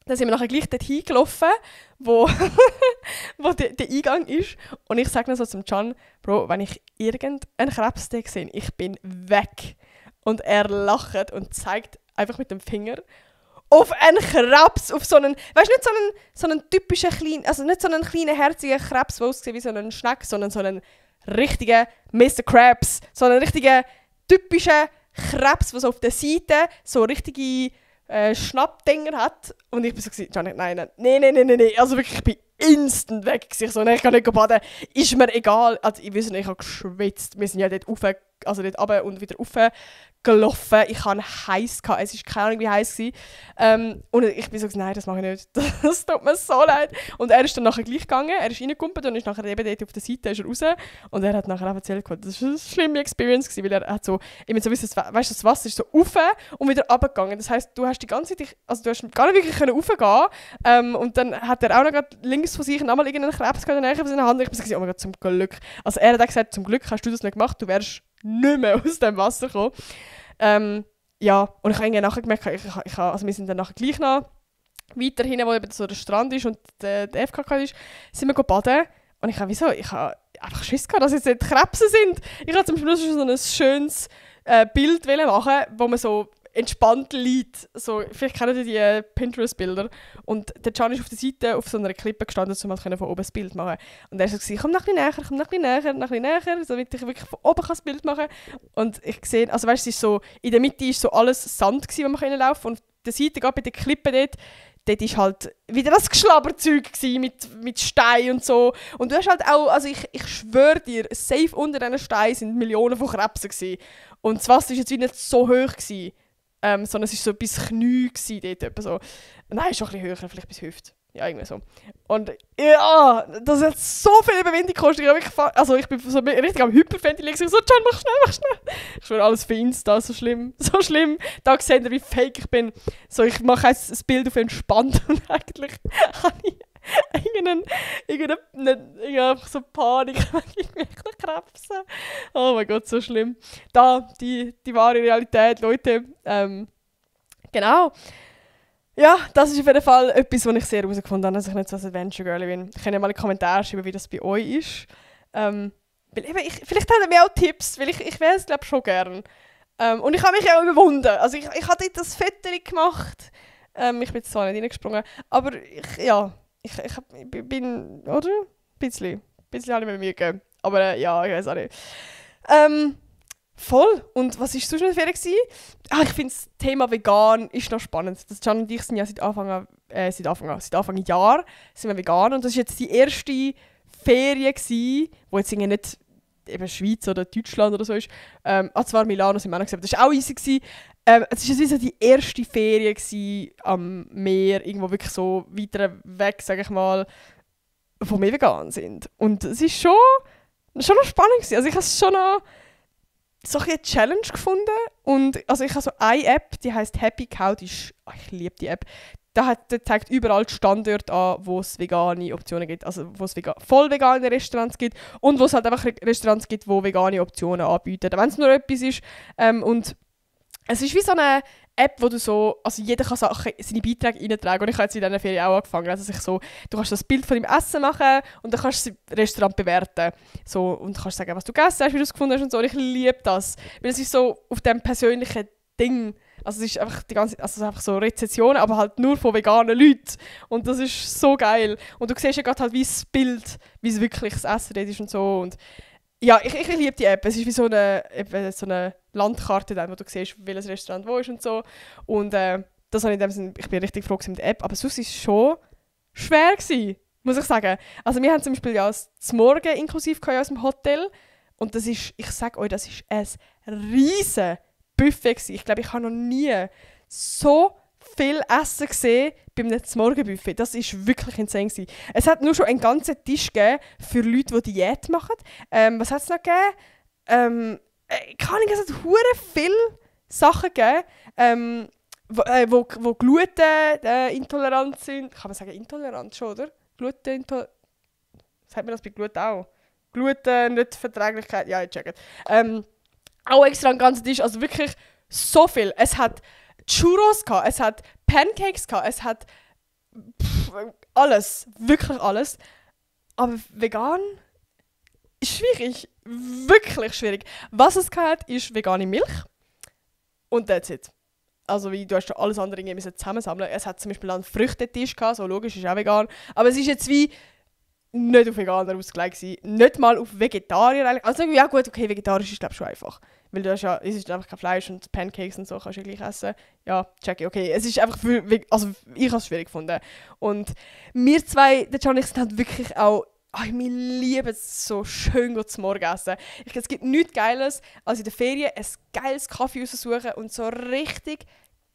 S1: dann sind wir nachher gleich dort hingelaufen, wo der Eingang ist. Und ich sage noch so zum Can, Bro, wenn ich irgendeinen Krebs sehe, ich bin weg. Und er lacht und zeigt einfach mit dem Finger auf einen Krebs, auf so einen, weißt du, nicht so einen typischen kleinen, also nicht so einen kleinen, herzigen Krebs, der aussieht wie so ein Schneck, sondern so einen richtigen Mr. Krabs. So einen richtigen, typischen Krebs, der so auf der Seite so richtige Schnappdinger hat. Und ich bin so gesagt, nein. Also wirklich, ich bin instant weg. Ich so, nein, ich kann nicht baden. Ist mir egal. Also ich weiß nicht, ich habe geschwitzt. Wir sind ja dort also dort runter und wieder raufgelaufen. Ich hatte heiß, es war keine Ahnung wie heiß. Und ich bin so gesagt, nein, das mache ich nicht. Das tut mir so leid. Und er ist dann nachher gleich gegangen, er ist reingekumpelt und ist nachher eben dort auf der Seite ist er raus. Und er hat nachher auch erzählt, das war eine schlimme Experience gewesen, weil er hat so, immer so weißt, das Wasser ist so rauf und wieder runtergegangen. Das heisst, du hast die ganze Zeit, also du hast gar nicht wirklich raufgehen. Und dann hat er auch noch links von sich nochmal irgendeinen Krebs gehabt in der Nähe von seiner Hand. Ich bin so gesagt, oh mein Gott, zum Glück. Also er hat auch gesagt, zum Glück hast du das nicht gemacht, du wärst nicht mehr aus dem Wasser gekommen. Ja, und ich habe irgendwie nachher gemerkt, also wir sind dann nachher gleich noch weiter hinten, wo eben so der Strand ist und der FKK ist, sind wir baden. Und ich habe einfach Schiss gehabt, dass es nicht Krebse sind. Ich habe zum Schluss schon so ein schönes Bild machen, wo man so entspannt liegt. So, vielleicht kennen die Pinterest-Bilder. Und der Can ist auf der Seite auf so einer Klippe gestanden, um von oben das Bild machen. Und er ist so, komm noch ein bisschen näher, damit ich wirklich von oben das Bild machen kann. Und ich sehe, also weißt du, so, in der Mitte war so alles Sand, wo man laufen konnte. Und auf der Seite, gerade bei der Klippe dort war halt wieder das Geschlabberzeug mit Steinen und so. Und du hast halt auch, also ich schwöre dir, safe unter diesen Steinen sind Millionen von Krebsen gewesen. Und das Wasser war jetzt wieder nicht so hoch gewesen. Sondern es war so bis Knie dort. Etwa so. Nein, schon ein bisschen höher, vielleicht bis Hüfte. Ja, irgendwie so. Und ja, das hat so viel Überwindung gekostet. Ich bin so richtig am Hyperventilieren. Ich so, Can, mach schnell. Ich schwöre, alles für Insta, so schlimm. So schlimm. Da seht ihr, wie fake ich bin. So, ich mache jetzt ein Bild auf entspannt und eigentlich habe ich einfach so Panik, ich möchte krebsen. Oh mein Gott, so schlimm. Da, die wahre Realität, Leute. Genau. Ja, das ist auf jeden Fall etwas, was ich sehr herausgefunden habe, dass ich nicht so ein Adventure Girl bin. Ich kann ja mal in die Kommentare schreiben, wie das bei euch ist. Weil eben, vielleicht habt ihr mir auch Tipps, weil ich wäre es glaube schon gern. Und ich habe mich auch überwunden. Also ich habe dort das Foto gemacht. Ich bin zwar nicht reingesprungen, aber ich bin, oder? Ein bisschen habe ich mir Mühe gegeben. Aber ja, ich weiß auch nicht. Voll. Und was war sonst noch Ferien? Ich finde das Thema vegan ist noch spannend. Das Can und ich sind ja seit Anfang Jahr sind wir vegan. Und das war jetzt die erste Ferien, die jetzt irgendwie nicht eben Schweiz oder Deutschland oder so ist. Zwar Milano sind wir auch noch gesagt, das war auch easy gewesen. Es war wie so die erste Ferien am Meer, irgendwo wirklich so weiter weg, sage ich mal, wo wir vegan sind. Und es ist schon noch spannend gewesen. Also ich habe es schon noch so eine Challenge gefunden. Und also ich habe so eine App, die heisst Happy Cow, ich liebe die App. Der zeigt überall die Standorte an, wo es vegane Optionen gibt. Also wo es voll vegane Restaurants gibt und wo es halt einfach Restaurants gibt, die vegane Optionen anbieten. Wenn es nur etwas ist. Und es ist wie so eine App, wo du so, also jeder kann seine Beiträge reintragen. Und ich habe jetzt in dieser Ferien auch angefangen. Also du kannst das Bild von deinem Essen machen und dann kannst du das Restaurant bewerten. So, und du kannst sagen, was du gegessen hast, wie du es gefunden hast und so. Und ich liebe das. Weil es ist so auf diesem persönlichen Ding. Also es ist einfach einfach so Rezensionen, aber halt nur von veganen Leuten. Und das ist so geil. Und du siehst ja gerade halt wie das Bild, wie es wirklich das Essen dort ist und so. Und ja, ich liebe die App. Es ist wie so eine Landkarte, dann, wo du siehst, welches Restaurant wo ist und so. Und das habe ich in dem Sinne, ich bin richtig froh mit der App. Aber sonst war es schon schwer gewesen, muss ich sagen. Also wir haben zum Beispiel ja das Morgen inklusiv aus dem Hotel. Und das ist, ich sage euch, das ist ein riesen Buffet gewesen. Ich glaube, ich habe noch nie so viel Essen gesehen beim Morgenbuffet. Das war wirklich insane gewesen. Es hat nur schon einen ganzen Tisch gegeben für Leute, die Diät machen. Was hat es noch gegeben? Es hat hure viele Sachen gegeben, wo Gluten intolerant sind. Kann man sagen intolerant schon, oder? Gluten sagt man das bei Gluten auch? Gluten, nicht Verträglichkeit. Ja, ich check it. Auch extra einen ganzen Tisch, also wirklich so viel. Es hat Churros gehabt, es hat Pancakes gehabt, es hat alles, wirklich alles. Aber vegan ist schwierig, wirklich schwierig. Was es gehabt ist vegane Milch und that's it. Also wie, du hast alles andere irgendwie zusammensammeln. Es hat zum Beispiel einen Früchtetisch gehabt, so logisch, ist auch vegan. Aber es ist jetzt wie nicht auf Veganer ausgelegt gewesen, nicht mal auf Vegetarier eigentlich. Also ja gut, okay, vegetarisch ist glaube ich schon einfach. Weil du hast ja, es ist einfach kein Fleisch und Pancakes und so kannst du ja gleich essen. Ja, check ich, okay. Es ist einfach also ich habe es schwierig gefunden. Und wir zwei, der Can und ich, sind halt wirklich auch wir lieben es so schön zu Morgen essen. Es gibt nichts Geiles, als in der Ferien ein geiles Kaffee raussuchen und so richtig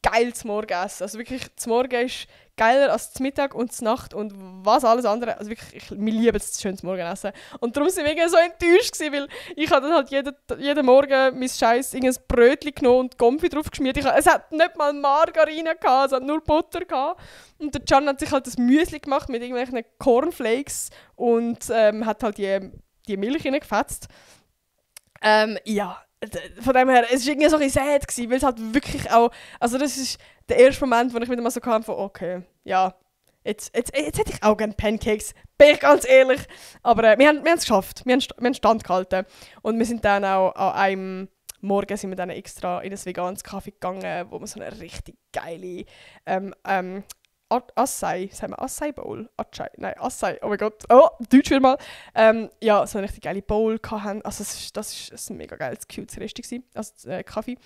S1: geil zum Morgen essen. Also wirklich, zum Morgen ist geiler als zum Mittag und zur Nacht und was alles andere. Also wirklich, wir lieben es, schön zum Morgen essen. Und darum sind wir irgendwie so enttäuscht gewesen, weil ich habe dann halt jeden Morgen mein scheiß Brötchen genommen und Gomfi drauf geschmiert. Es hat nicht mal Margarine gehabt, es hat nur Butter gehabt. Und der Can hat sich halt das Müsli gemacht mit irgendwelchen Cornflakes und hat halt die Milch reingefetzt. Ja. Von dem her, es war irgendwie so ein bisschen sad gewesen, weil es halt wirklich auch, also das ist der erste Moment, wo ich wieder mal so kam von, okay, ja, jetzt hätte ich auch gerne Pancakes, bin ich ganz ehrlich. Aber wir haben es geschafft, wir haben Stand gehalten. Und wir sind dann auch an einem Morgen sind wir dann extra in ein veganes Kaffee gegangen, wo wir so eine richtig geile Acai, sagen wir Acai Bowl? Acai, oh mein Gott, Deutsch wieder mal. Ja, so eine richtig geile Bowl hatten. Also das ist ein mega geiles, cutes Rest gewesen, also Kaffee.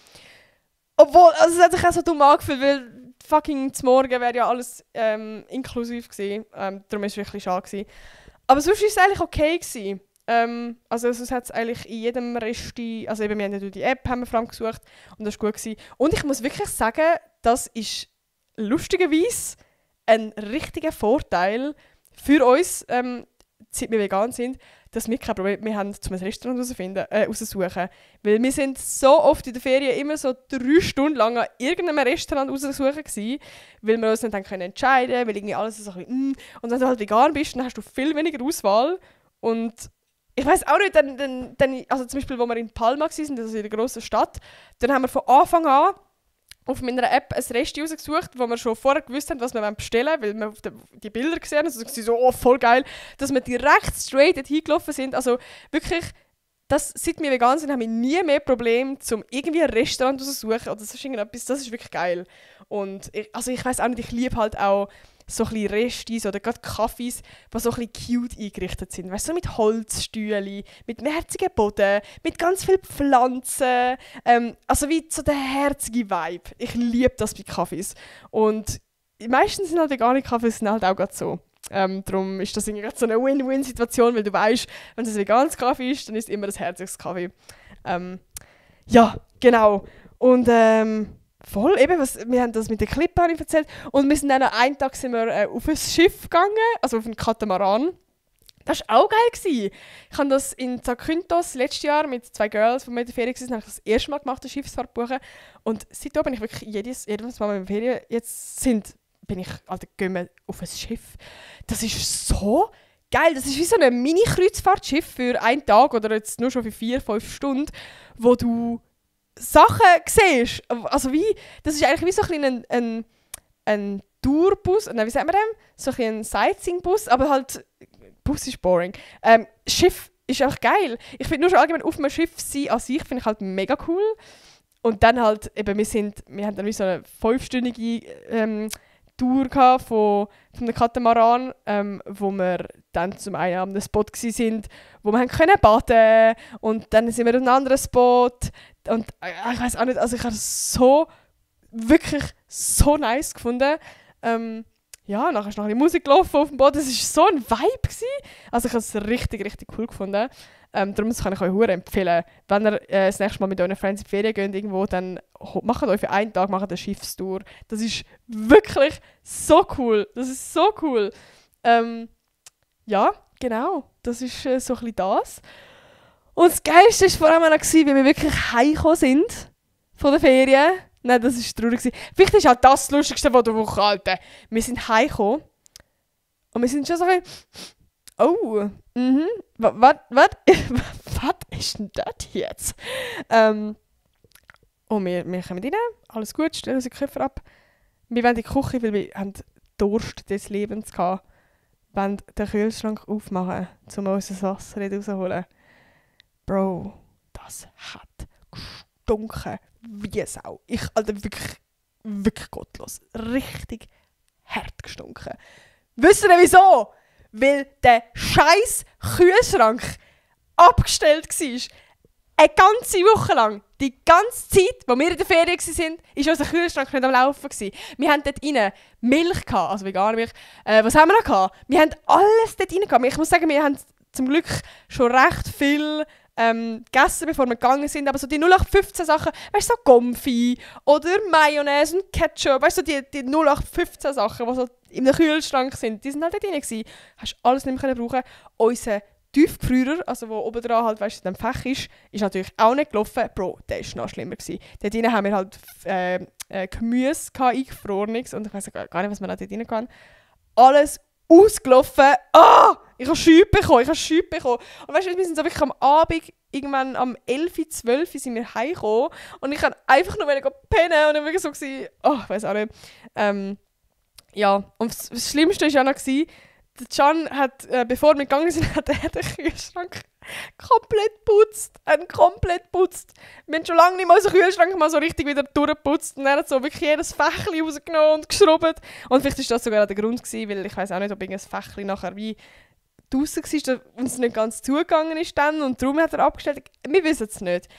S1: Obwohl, also es hat sich auch so dumm angefühlt, weil fucking zum Morgen wäre ja alles inklusiv gewesen. Darum war es wirklich schade gewesen. Aber sonst war es eigentlich okay gewesen. Also es hat es eigentlich in jedem Resti, also eben, wir haben ja durch die App haben wir vor allem gesucht und das war gut gewesen. Und ich muss wirklich sagen, das ist lustigerweise ein richtiger Vorteil für uns, seit wir vegan sind, dass wir kein Problem haben, um ein Restaurant raussuchen. Weil wir sind so oft in der Ferien immer so 3 Stunden lang an irgendeinem Restaurant raussuchen gewesen, weil wir uns dann entscheiden können, weil irgendwie alles so ein bisschen, und wenn du halt vegan bist, dann hast du viel weniger Auswahl. Und ich weiss auch nicht, also zum Beispiel, wo wir in Palma waren, also in der grossen Stadt, dann haben wir von Anfang an auf meiner App ein Resti rausgesucht, wo wir schon vorher gewusst haben, was wir bestellen wollen, weil wir die Bilder gesehen haben. Also es war so, voll geil, dass wir direkt straight dorthin gelaufen sind. Also wirklich, seit wir vegan sind, haben wir nie mehr Probleme, um irgendwie ein Restaurant rauszusuchen oder sonst irgendetwas. Das ist wirklich geil. Und ich weiss auch nicht, ich liebe halt auch so ein bisschen Restis oder gerade Kaffees, die so ein bisschen cute eingerichtet sind. Weißt du, so mit Holzstühlen, mit einem herzigen Boden, mit ganz vielen Pflanzen. Also wie so der herzige Vibe. Ich liebe das bei Kaffees. Und meistens sind halt vegane Kaffees halt auch gerade so. Darum ist das irgendwie so eine Win-Win-Situation, weil du weißt, wenn es ein veganes Kaffee ist, dann ist es immer ein herziges Kaffee. Ja, genau. Und voll, eben, wir haben das mit der Klippe erzählt. Und wir sind dann einen Tag sind wir, auf ein Schiff gegangen, also auf einen Katamaran. Das war auch geil gewesen. Ich habe das in Zakynthos letztes Jahr mit 2 Girls, die wir in der Ferien waren, habe ich das erste Mal gemacht, eine Schiffsfahrt buchen. Und seitdem bin ich wirklich jedes Mal, wenn wir in der Ferien jetzt sind, bin ich, Alter, gehen wir auf ein Schiff. Das ist so geil. Das ist wie so ein Mini-Kreuzfahrtschiff für einen Tag oder jetzt nur schon für 4-5 Stunden, wo du Sachen siehst. Also das ist eigentlich wie so ein Tourbus, wie sagen wir dem? So ein Sightseeing-Bus, aber halt, Bus ist boring. Schiff ist einfach geil. Ich finde nur schon allgemein auf einem Schiff sein an sich, finde ich halt mega cool. Und dann halt, eben, wir haben dann wie so eine 5-stündige Tour von einem Katamaran, wo wir dann zum einen an einem Spot waren, wo wir baden konnten. Und dann sind wir auf einem anderen Spot. Und ich weiß auch nicht, also ich habe es wirklich so nice gefunden. Ja, nachher ist noch ein Musik gelaufen auf dem Boot. Das war so ein Vibe gewesen. Also ich habe es richtig, richtig cool gefunden. Darum kann ich euch sehr empfehlen. Wenn ihr das nächste Mal mit euren Friends in die Ferien geht, irgendwo, dann macht euch für einen Tag eine Schiffstour. Das ist wirklich so cool. Das ist so cool. Ja, genau. Das ist so ein bisschen das. Und das Geilste war vor allem auch noch, wie wir wirklich heimgekommen sind von der Ferien. Nein, das war traurig. Vielleicht ist auch das Lustigste, was du Woche Alter. Wir sind heimgekommen und wir sind schon so ein bisschen, was ist denn das jetzt? Und wir kommen rein, alles gut, stellen unsere Koffer ab. Wir wollen in die Küche, weil wir haben Durst des Lebens hatten. Wir wollen den Kühlschrank aufmachen, um unser Wasser rauszuholen. Bro, das hat gestunken wie Sau. Alter, wirklich gottlos. Richtig hart gestunken. Wisst ihr wieso? Weil der scheiß Kühlschrank abgestellt war. eine ganze Woche lang, die ganze Zeit, wo wir in der Ferien waren, war unser Kühlschrank nicht am Laufen. Wir hatten dort rein Milch, also vegane Milch. Was haben wir noch gehabt? Wir haben alles dort rein gehabt. Ich muss sagen, wir haben zum Glück schon recht viel gegessen, bevor wir gegangen sind. Aber so die 0815 Sachen, weißt du, so Comfy oder Mayonnaise und Ketchup, weißt du, die 0815 Sachen, die so im Kühlschrank sind, die sind halt dort drin gewesen. Hast alles nicht mehr brauchen. Unser Tiefgefrierer, also wo oben dran halt, weißt du, in dem Fach ist natürlich auch nicht gelaufen. Bro, der war noch schlimmer gewesen. Dort drin haben wir halt Gemüse eingefrorenes und ich weiß gar nicht, was wir da dort rein kann. Alles ausgelaufen. Ah! Ich habe Schübe bekommen. Und weißt du, wir sind so wirklich am Abend, irgendwann am 11, 12 sind wir heimgekommen und ich wollte einfach nur pennen und dann war so, ich weiß auch nicht. Ja, und das Schlimmste war ja noch, der Can hat, bevor wir gegangen sind, hat er den Kühlschrank komplett putzt. Wir haben schon lange nicht mal unseren Kühlschrank mal so richtig wieder durchgeputzt. Und er hat so wirklich jedes Fächchen rausgenommen und geschrubbt. Und vielleicht war das sogar der Grund gewesen, weil ich weiß auch nicht, ob ein Fächchen nachher wie draussen war und es nicht ganz zugegangen ist dann. Und darum hat er abgestellt. Wir wissen es nicht.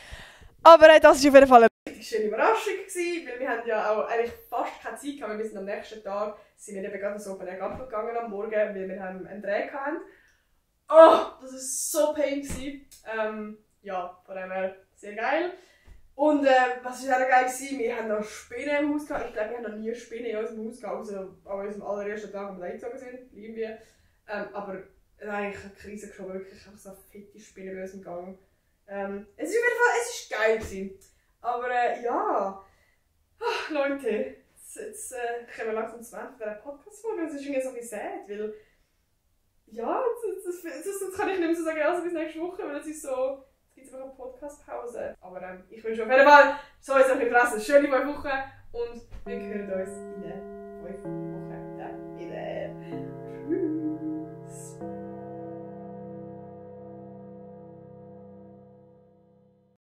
S1: Aber das war auf jeden Fall eine richtig schöne Überraschung gewesen, weil wir haben ja auch eigentlich fast keine Zeit gehabt. Wir sind am nächsten Tag sind wir eben gerade so auf einen Gapfel gegangen am Morgen, weil wir einen Dreh hatten. Oh, das war so pain gewesen. Ja, von dem her sehr geil. Und was war auch geil gewesen, wir haben noch Spinnen im Haus gehabt. Ich glaube, wir haben noch nie Spinnen in unserem Haus gehabt, außer an unserem allerersten Tag, als wir eingezogen sind. Lieben wir. Aber eigentlich eine Krise geschoben, wirklich einfach so fette Spinnen bei uns im Gang. Es ist auf jeden Fall, es war geil gewesen. Aber ja, Leute, jetzt kommen wir langsam zum Ende dieser Podcast-Folge. Es ist irgendwie so ein bisschen sad, weil ja, jetzt kann ich nicht mehr so sagen, also bis nächste Woche, weil es ist so, es gibt einfach eine Podcast-Pause. Aber ich wünsche auf jeden Fall, so ist es nicht krass, eine schöne 5 Wochen und wir hören uns in der